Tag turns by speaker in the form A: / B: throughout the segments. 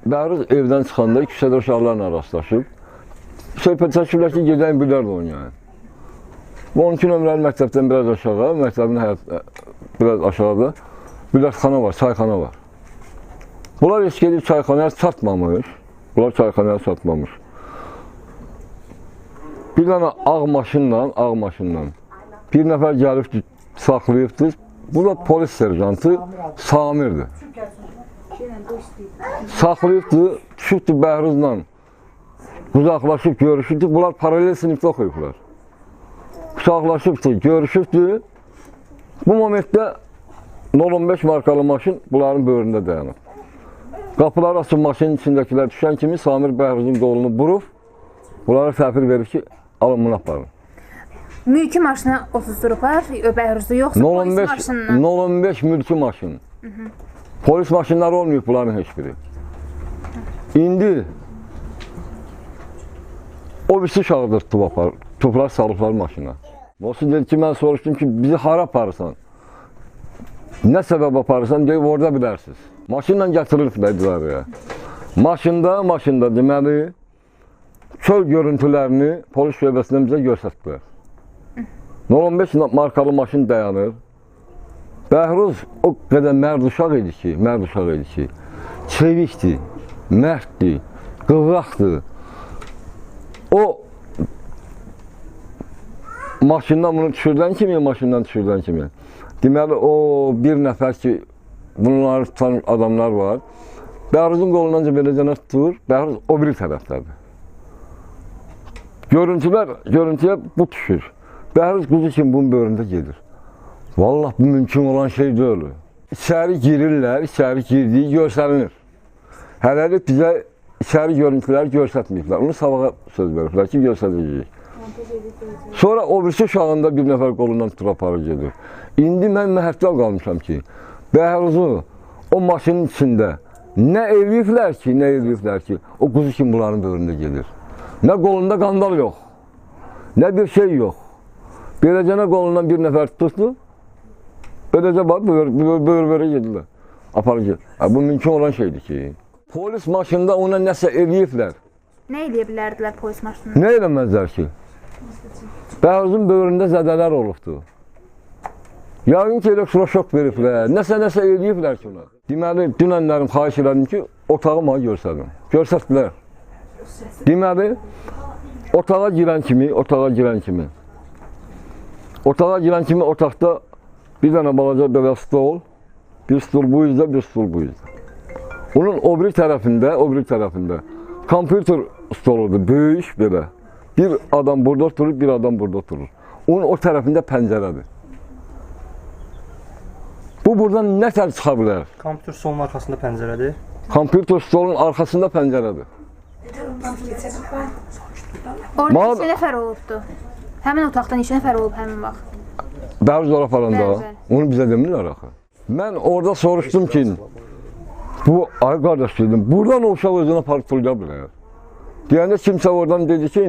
A: Bəhruz evdən çıxanda küçədə uşaqlarla rastlaşıb. Söhbət çəkiblər ki, gedən bilər də onu yəni. Bu 12 nömrəli məktəbdən biraz aşağı, məktəbin həyat biraz aşağıda biletxana var, çayxana var. Bunlar heç gedib çayxanaya çatmamış. Bunlar çayxanaya çatmamış. Bir dənə ağ maşınla bir nəfər gəlibdi, saxlayıbdı. Bu da polis serjantı Samirdir. Saxlayıbdı, düşübdü Bəhruzla qucaqlaşıb görüşübdü. Bunlar paralel sinifdə oxuyublar. Qucaqlaşıbdı, görüşübdü. Bu momentdə 015 markalı maşın bunların böyründə dayanıb. Qapılar açıb maşının içindəkilər düşən kimi Samir Bəhruzun qolunu vurub, bunlara təhvil verir ki, alın bunu aparın.
B: Mülki maşına otuzdurublar, Bəhruzu, yoxsa polis maşınına?
A: 015 mülki maşın. Polis maşınları olmayıb bunların heç biri. İndi o birisi uşağı tutub aparır, toplar salıblar maşına. Olsun dedi ki, mən soruşdum ki, bizi hara aparırsan? Nə səbəb aparırsan, deyib orada bilərsiniz. Maşınla gətiriliblər idarəyə. Maşında deməli, çöl görüntülərini polis şöbəsindən bizə göstərdilər. 015 markalı maşın dayanır. Bəhruz o qədər mərd uşaq idi ki, çevikdir, mərddir, qıvraqdır. O maşından bunu düşürdən kimi, deməli o bir nəfər ki, bunları tutan adamlar var. Bəhruzun qolundan beləcə tutur, Bəhruz o biri tərəfdədir. Görüntüyə bu düşür. Bəhruz quzu kimi bunun böyründə gedir. Vallah bu mümkün olan şey deyil. İçəri girirlər, içəri girdiyi görsəlinir. Hələlik bizə içəri görüntüləri göstərməyiblər. Onu sabaha söz veriblər ki, göstərəcəyik. Sonra o birisi uşağında bir nəfər qolundan tutur aparır gedir. İndi mən məhəttəl qalmışam ki, Bəhruzu o maşının içində nə eləyiblər ki, o quzu kimi bunların böyründə gedir. Nə qolunda qandal yox, nə bir şey yox. Beləcə nə qolundan bir nəfər tutdu, beləcə bax, böyür-böyrə gedirlər, aparır gedir. Bu mümkün olan şeydir ki, polis maşında ona nəsə eləyiblər.
B: Nə eləyə bilərdilər polis maşında?
A: Nə eləməzlər ki? Bəhruzun böyründə zədələr olubdu. Yəqin ki, elektroşok veriblər, nəsə eləyiblər ki ona. Deməli, dünənlərim xahiş elədim ki, otağı mənə göstərin. Göstərdilər. Deməli, otağa girən kimi, otaqda bir dənə balaca belə stol, bir stol bu üzdə, bir stol bu üzdə. Onun o biri tərəfində kompüter stoludur, böyük belə. Bir adam burada oturur, bir adam burada oturur. Onun o tərəfində pəncərədir. Bu buradan nə tər çıxa bilər?
C: Kompüter stolunun arxasında pəncərədir.
A: Kompüter stolunun arxasında pəncərədir.
B: Orada neçə nəfər olubdu? Həmin otaqda neçə nəfər olub həmin vaxt?
A: Bəhruz ora aparanda, onu bizə demirlər axı. Mən orada soruşdum ki, bu, ay qardaş dedim, buradan o uşaq özünə aparıb tullaya bilər. Deyəndə kimsə oradan dedi ki,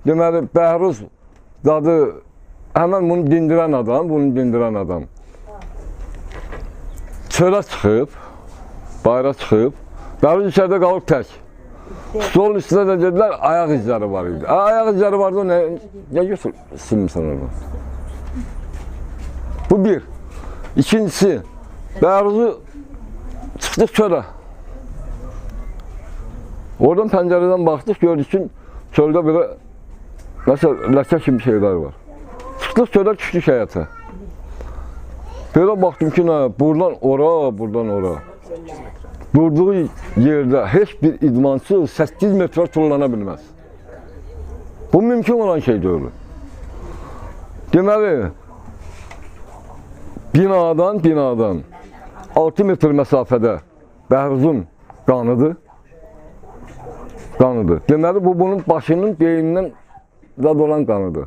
A: deməli, Bəhruz dadı, həmən bunu dindirən adam, Çölə çıxıb, bayıra çıxıb, Bəhruz içəridə qalıb tək. Stolun üstünə də dedilər, ayaq izləri var idi. Ayaq izləri vardı, nə götür, silmirsən oradan? Bu bir. İkincisi, Bəhruzu çıxdıq çölə. Oradan pəncərədən baxdıq, gördük ki, çöldə belə nəsə ləkə kimi şeylər var. Çıxdıq çölə, düşdük həyətə. Belə baxdım ki, nə, buradan ora, buradan ora. Durduğu yerdə heç bir idmançı 8 metrə tullana bilməz. Bu mümkün olan şey deyil. Deməli, binadan 6 metr məsafədə Bəhruzun qanıdır. Deməli, bu bunun başının beynindən zad olan qanıdır.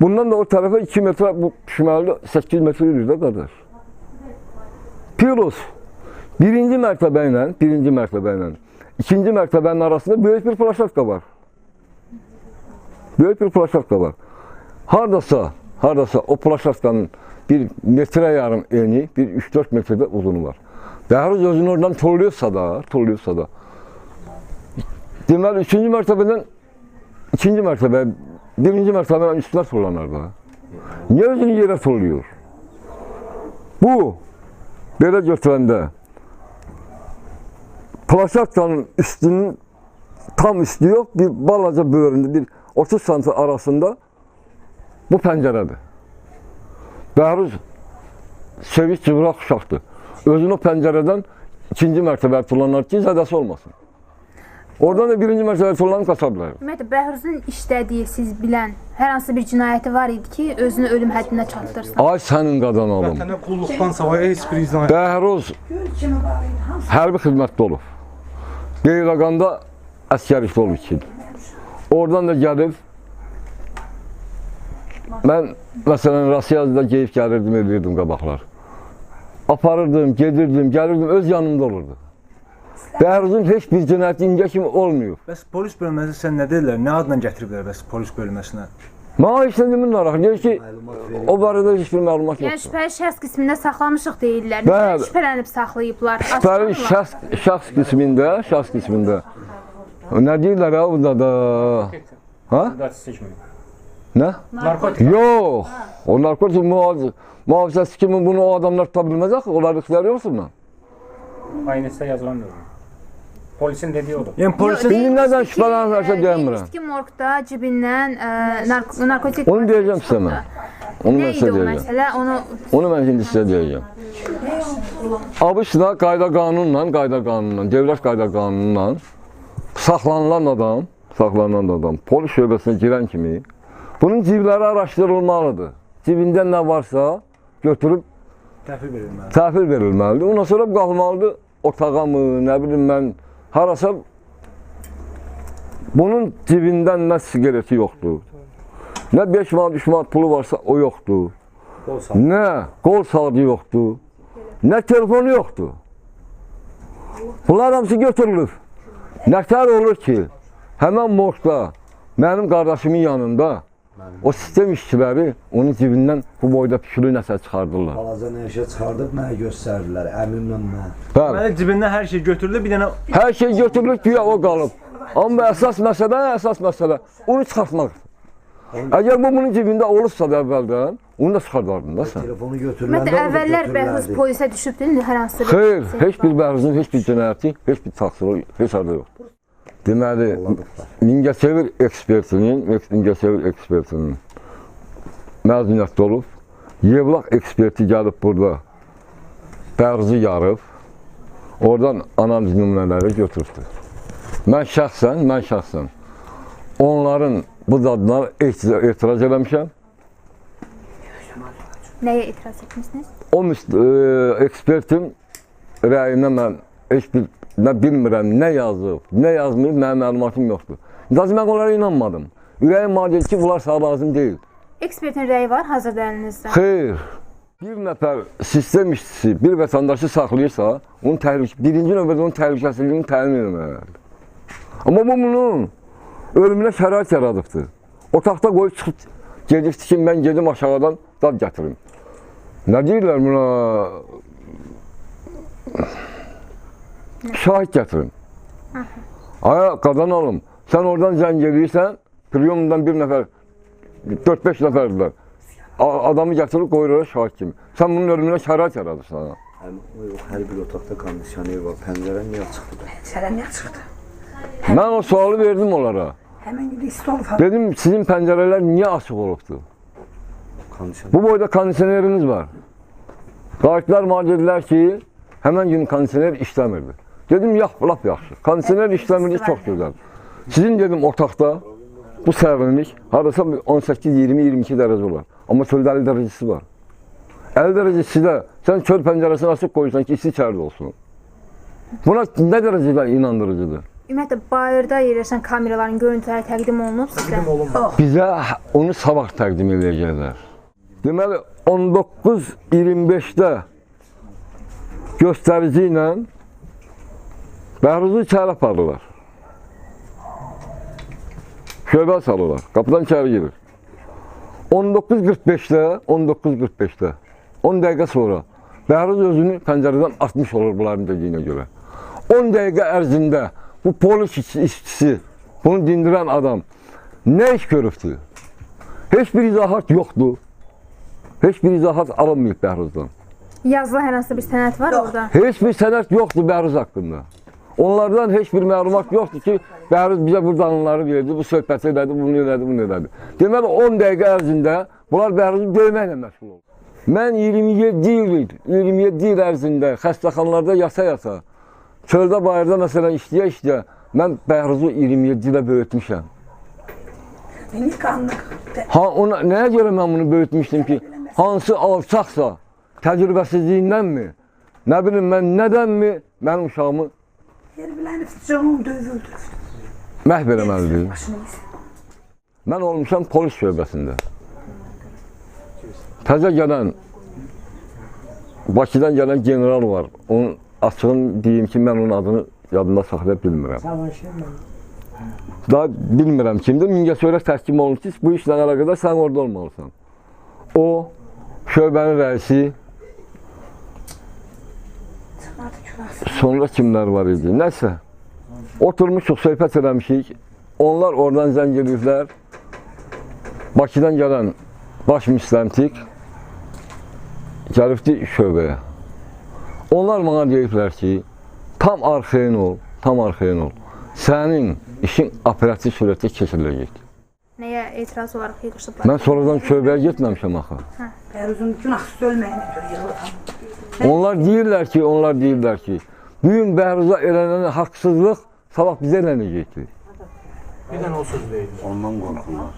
A: Bundan da o tərəfə 2 metrə, bu düşməlidir, 8 metrə yürür də qardaş. Plus, birinci mərtəbə ilə ikinci mərtəbənin arasında böyük bir plaşatka var. Hardasa o plaşatkanın bir metrə yarım eni, bir 3-4 metrdə uzunu var. Bəhruz özünü oradan tulluyubsa da, Deməli, 3-cü mərtəbədən 2-ci mərtəbə, 1-ci mərtəbədən üstünə tullanır da. Niyə özünü yerə tullayır? Bu, belə götürəndə plaşatkanın üstünün tam üstü yox, bir balaca böyründə, bir 30 sm arasında bu pəncərədir. Bəhruz sevic cıvraq uşaqdır. Özünü o pəncərədən 2-ci mərtəbəyə tullanır ki, zədəsi olmasın. Oradan da 1-ci mərtəbəyə tullanıb qaça bilər.
B: Ümumiyyətlə, Bəhruzun işlədiyi, siz bilən hər hansı bir cinayəti var idi ki, özünü ölüm həddinə çatdırsın.
A: Ay sənin qadan alım.
D: Vətənə qulluqdan savayı heç bir cinayət.
A: Bəhruz hərbi xidmətdə olub. Beyləqanda əsgərlikdə olub 2 il. Oradan da gəlib, mən məsələn Rusiyada geyib gəlirdim, eləyirdim qabaqlar. Aparırdım, gedirdim, gəlirdim, öz yanımda olurdu. Bəhruzun heç bir cinayəti indiyə kimi olmayıb.
D: Bəs polis bölməsi sən nə deyirlər? Nə adla gətiriblər bəs polis bölməsinə?
A: Mənə heç nə demirlər axı, deyir ki, o barədə heç bir məlumat
B: Yəni
A: yoxdur.
B: şübhəli şəxs qismində saxlamışıq deyirlər.
A: Bəli.
B: Nədən şübhələnib saxlayıblar?
A: Şübhəli şəxs qismində, Nə deyirlər ha burada da? Ha? Nə?
C: Narkotik.
A: Yox. O narkotik mühafizəsi kimi bunu o adamlar tuta bilməz axı. Onların ixtiyarı yoxdur mu?
E: Aynesi yazılan da. Polisin dediği odur.
D: Yəni polisin
A: İndi nədən şübhələnirlərsə deyəmirəm.
B: Demişdi ki, morqda cibindən narkotik...
A: Onu deyəcəm sizə mən. Onu
B: Nə
A: mən sizə
B: idi o
A: deyəcəm.
B: məsələ? Onu
A: Onu mən indi sizə deyəcəm. Abışda qayda qanunla, dövlət qayda qanunla saxlanılan adam, polis şöbəsinə girən kimi bunun cibləri araşdırılmalıdır. Cibində nə varsa götürüb
D: təhvil verilməlidir.
A: təhvil verilməlidir. Ondan sonra qalmalıdır otağa mı, nə bilim mən, harasa bunun cibindən nə siqareti yoxdur, nə 5 manat, 3 manat pulu varsa o yoxdur, nə qol saatı yoxdur, nə telefonu yoxdur. Bunlar hamısı götürülür. Nətər olur ki, həmən morqda mənim qardaşımın yanında o sistem işçiləri onun cibindən bu boyda püsülü nəsə çıxardırlar.
F: Balaca nəşə çıxardıb mənə göstərdilər, əmimlə mən.
A: Bəli.
D: Deməli cibindən hər şey götürüldü, bir dənə
A: Hər şey götürülür, güya o qalıb. Amma əsas məsələ onu çıxartmaqdır. Əgər bu bunun cibində olursa da əvvəldən, onu da çıxardardın da sən.
F: Telefonu götürüləndə
B: Ümumiyyətlə,
F: onu da
B: əvvəllər Bəhruz
F: götürülərdi.
B: polisə düşübdü, hər hansı bir...
A: Xeyr, heç bir Bəhruzun heç bir cinayəti, heç bir təqsiri heç harda yoxdur. Deməli, Mingəçevir ekspertinin məzuniyyətdə olub, Yevlax eksperti gəlib burada Bəhruzu yarıb, oradan analiz nümunələri götürübdür. Mən şəxsən onların bu dadına etiraz eləmişəm.
B: Nəyə etiraz etmişsiniz?
A: O ekspertin rəyinə mən heç bir, nə bilmirəm, nə yazıb, nə yazmayıb, mənim məlumatım yoxdur. Lakin mən onlara inanmadım. Ürəyim mənə dedi ki, bunlar sənə lazım deyil.
B: Ekspertin rəyi var hazırda əlinizdə.
A: Xeyr, bir nəfər sistem işçisi bir vətəndaşı saxlayırsa, onun birinci növbədə onun təhlükəsizliyini təmin etməlidir. Amma bu bunun ölümünə şərait yaradıbdır. Otaqda qoyub çıxıb gedibdir ki, mən gedim aşağıdan dad gətirim. Nə deyirlər buna? Şahid gətirin. Aya, qadan alım, sən oradan zəng eləyirsən, priyomdan bir nəfər, 4-5 nəfərdirlər. Adamı gətirib qoyur oraya şahid kimi. Sən bunun ölümünə şərait yaradırsan.
F: Həm o yox, hər bir otaqda kondisioner var, pəncərə niyə açıqdır?
G: Pəncərə niyə açıqdır?
A: Mən o sualı verdim onlara.
G: Həmin gün isti olub.
A: Dedim, sizin pəncərələr niyə açıq olubdur?
F: Kondisioner.
A: Bu boyda kondisioneriniz var. Qayıtlar mənə dedilər ki, həmən gün kondisioner işləmirdi. Dedim, lap yaxşı. Kondisioner işləmirdi, çox gözəl. Sizin dedim, otaqda bu sərinlik hardasa 18, 20, 22 dərəcə olar. Amma çöldə 50 dərəcəsi var. 50 dərəcəsi də sən çöl pəncərəsini açıq qoyursan ki, isti içəridə olsun. Buna nə dərəcədə inandırıcıdır?
B: Ümumiyyətlə, bayırda yerləşən kameraların görüntüləri təqdim olunub sizə.
A: Bizə onu sabah təqdim edəcəklər. Deməli, 19:25-də göstərici ilə Bəhruzu içəri aparırlar. Şöbə salırlar. Qapıdan içəri girir. 19:45-də, 10 dəqiqə sonra Bəhruz özünü pəncərədən atmış olur bunların dediyinə görə. 10 dəqiqə ərzində Bu polis işçisi, bunu dindirən adam nə iş görübdür? Heç bir izahat yoxdur. Heç bir izahat alınmayıb Bəhruzdan.
B: Yazılı hər hansı bir sənəd var
G: Yox.
B: orada.
A: Heç bir sənəd yoxdur Bəhruz haqqında. Onlardan heç bir məlumat yoxdur ki, Bəhruz bizə bu danıları verdi, bu söhbəti elədi, bunu elədi, bunu elədi. Deməli 10 dəqiqə ərzində bunlar Bəhruzu döyməklə məşğul oldu. Mən 27 il ərzində xəstəxanalarda yata-yata, çöldə bayırda məsələn işləyə-işləyə mən Bəhruzu 27 ilə böyütmüşəm.
G: Beni qanlı.
A: Ha, ona, nəyə görə mən bunu böyütmüşdüm ki, hansı alçaqsa, təcrübəsizliyindənmi, nə bilim mən nədənmi mənim uşağımı
G: Yer bilən canım dövüldü.
A: məhv eləməlidir.
G: Başını yesin.
A: Mən olmuşam polis şöbəsində. Təzə gələn, Bakıdan gələn general var. Onun açığını deyim ki, mən onun adını yadımda saxlaya bilmirəm. Daha bilmirəm kimdir. Mingəçevirə təhkim olunub ki, bu işlə əlaqədar sən orada olmalısan. O, şöbənin rəisi,
G: Çıxardı günahsız.
A: sonra kimlər var idi? Nəsə, oturmuşuq, söhbət eləmişik. Onlar oradan zəng eləyiblər. Bakıdan gələn baş müstəntiq gəlibdi şöbəyə. Onlar mənə deyiblər ki, tam arxayın ol, tam arxayın ol. Sənin işin operativ surətdə keçiriləcəkdir.
B: Nəyə etiraz olaraq yığışıblar?
A: Mən sonradan şöbəyə getməmişəm axı.
G: Bəhruzun günahsız ölməyinə görə yığılıb hamı.
A: Onlar deyirlər ki, bu gün Bəhruza elənən haqsızlıq sabah bizə elənəcəkdir.
D: Bir dənə o söz deyil.
F: Ondan qorxurlar.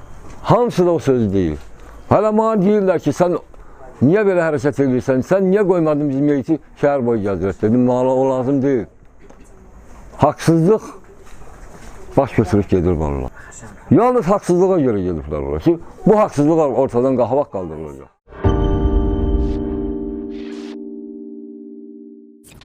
A: Hamısı da o sözü deyir. Hələ mənə deyirlər ki, sən niyə belə hərəkət edirsən, sən niyə qoymadın bizim meyiti şəhər boyu gəzdirək? Dedim, mənə o lazım deyil. Haqsızlıq baş götürüb gedir vallah. Yalnız haqsızlığa görə gediblər ora ki, bu haqsızlıq ortadan qalxmaq qaldırılacaq.